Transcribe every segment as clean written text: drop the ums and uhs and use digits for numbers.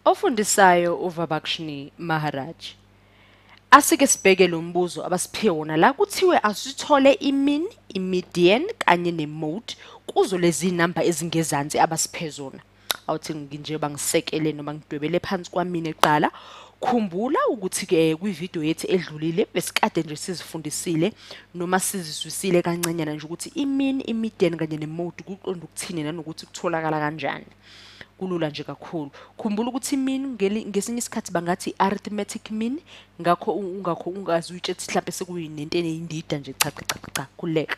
Ofundisayo uVabakshini Maharaj. Asike sibheke lo mbuzo abasiphiwe wona la, kuthiwe asithole i-mean, i-median kanye ne-mode kuzo lezi namba ezingezansi abasiphe zona. Awuthi nje bangisekele noma ngidwebele phansi kwamina eqala. Khumbula ukuthi-ke kwividiyo yethu edlulile besikade nje sizifundisile noma sizizwisile kancanyana nje ukuthi i-mean, i-median kanye ne-mode kuqonda ukuthini nanokuthi kutholakala kanjani. Kulula nje kakhulu. Khumbula ukuthi i-mean ngesinye isikhathi bangathi arithmetic mean, ngakho ungakho ungazi uyitshethi mhlampe sekuyinento eneyindida nje, cha cha cha cha, khululeka.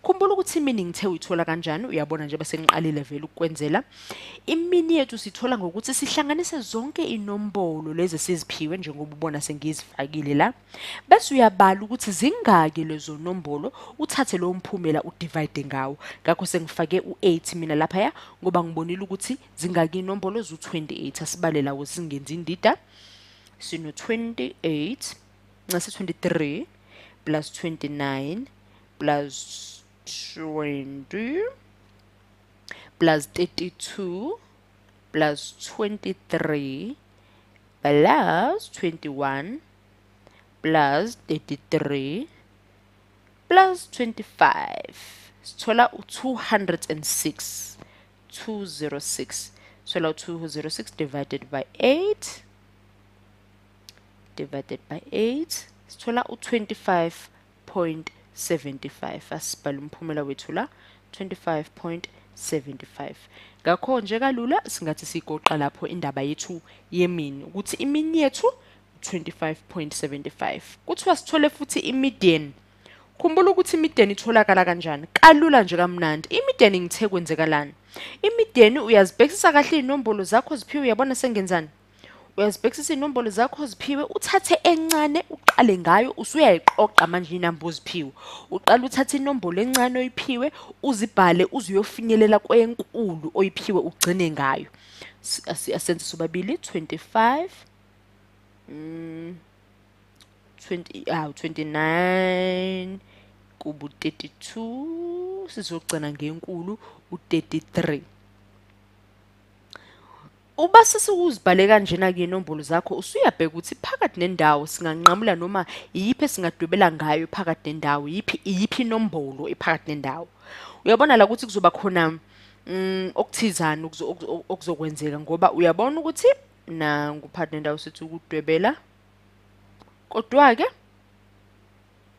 Khumbula ukuthi i-mean ngithe uyithola kanjani, uyabona nje bese ngiqalile vele ukukwenzela. I-mean yethu sithola ngokuthi sihlanganise zonke inombolo lezi esiziphiwe njengoba ubona sengizifakile la. Bese uyabala ukuthi zingaki lezo nombolo, uthathe lowo mphumela udivide ngawo. Ngakho sengifake u8 mina laphaya ngoba ngibonile ukuthi zingaki inombolo zu28. Asibale lawo singenzi indida. Sino 28 nase 23 plus 29 plus 20 plus 32 plus 23 plus 21 plus 33 plus 25. Sithola u-206. 206. Sithola u-206 divided by 8 divided by 8. Sithola u-25.75. Asibhale umphumela wethu la, 25.75. Ngakho nje kalula singathi sigoqa lapho indaba yethu ye-mean, ukuthi i-mean yethu 25.75. Kuthiwa sithole futhi i-median. Khumbula ukuthi i-median itholakala kanjani? Kalula nje kamnandi. I-median ngithe kwenzekalani? I-median uyazibhekisisa kahle inombolo zakho ziphiwe, uyabona sengenzani? Uyazibhekisisa inombolo zakho ziphiwe, uthathe encane uqale ngayo, usuyayiqoqa manje inamba oziphiwe. Uqala uthathe inombolo encane oyiphiwe, uzibhale uze uyofinyelela kwenkulu oyiphiwe ugcine ngayo. Asenze sobabili 25 20 29 kubu 32, sizogcina ngenkulu u33. Uba sesukuzibhale kanjena-ke inombolo zakho, usuyabheka ukuthi phakathi nendawo singanqamula noma iyiphi esingadwebela ngayo phakathi nendawo, iyiphi inombolo ephakathi nendawo. Uyabona la ukuthi kuzoba khona okuthizana okuzokwenzeka, ngoba uyabona ukuthi nangu phakathi nendawo sithi ukudwebela, kodwa-ke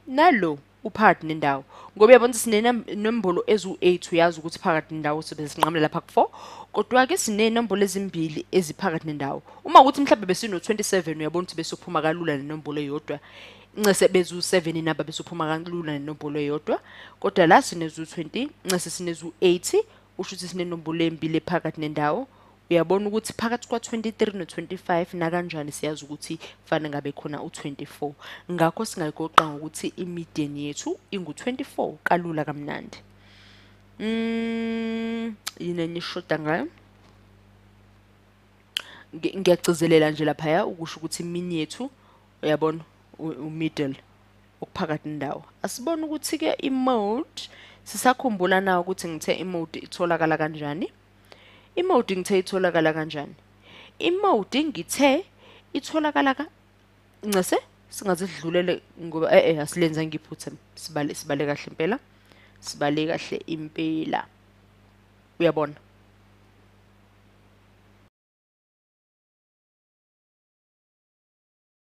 nalo uphakathi nendawo, ngoba uyabona ukuthi sinenombolo eziwu-8, uyazi ukuthi phakathi nendawo sibe sinqamula lapha ku-4, kodwa-ke sinenombolo ezimbili eziphakathi nendawo. Uma ukuthi mhlawumbe besino-27, uyabona ukuthi besophuma kalula nenombolo eyodwa, ncese bezu-7 inamba besophuma kalula nenombolo eyodwa, kodwa la sinezu-20, ncese sinezu-8, usho ukuthi sinenombolo embili ephakathi nendawo. Uyabona ukuthi phakathi kwa-23 no-25 nakanjani siyazi ukuthi kufanele ngabe khona u-24. Ngakho singayigoqa ngokuthi i-median yethu ingu-24 kalula kamnandi. Yini enye ishoda ngayo? Ngiyagcizelela nje laphaya ukusho ukuthi i-mean yethu, uyabona, u-middle okuphakathi nendawo. Asibone ukuthi-ke i-mode, sisakhumbula na ukuthi ngithe i-mode itholakala kanjani? I-mode ngithe itholakala kanjani? I-mode ngithe itholakala ka ncese singaze sidlulele ngoba asilenza ngiphuthe, sibale kahle impela. Sibale kahle impela. Uyabona?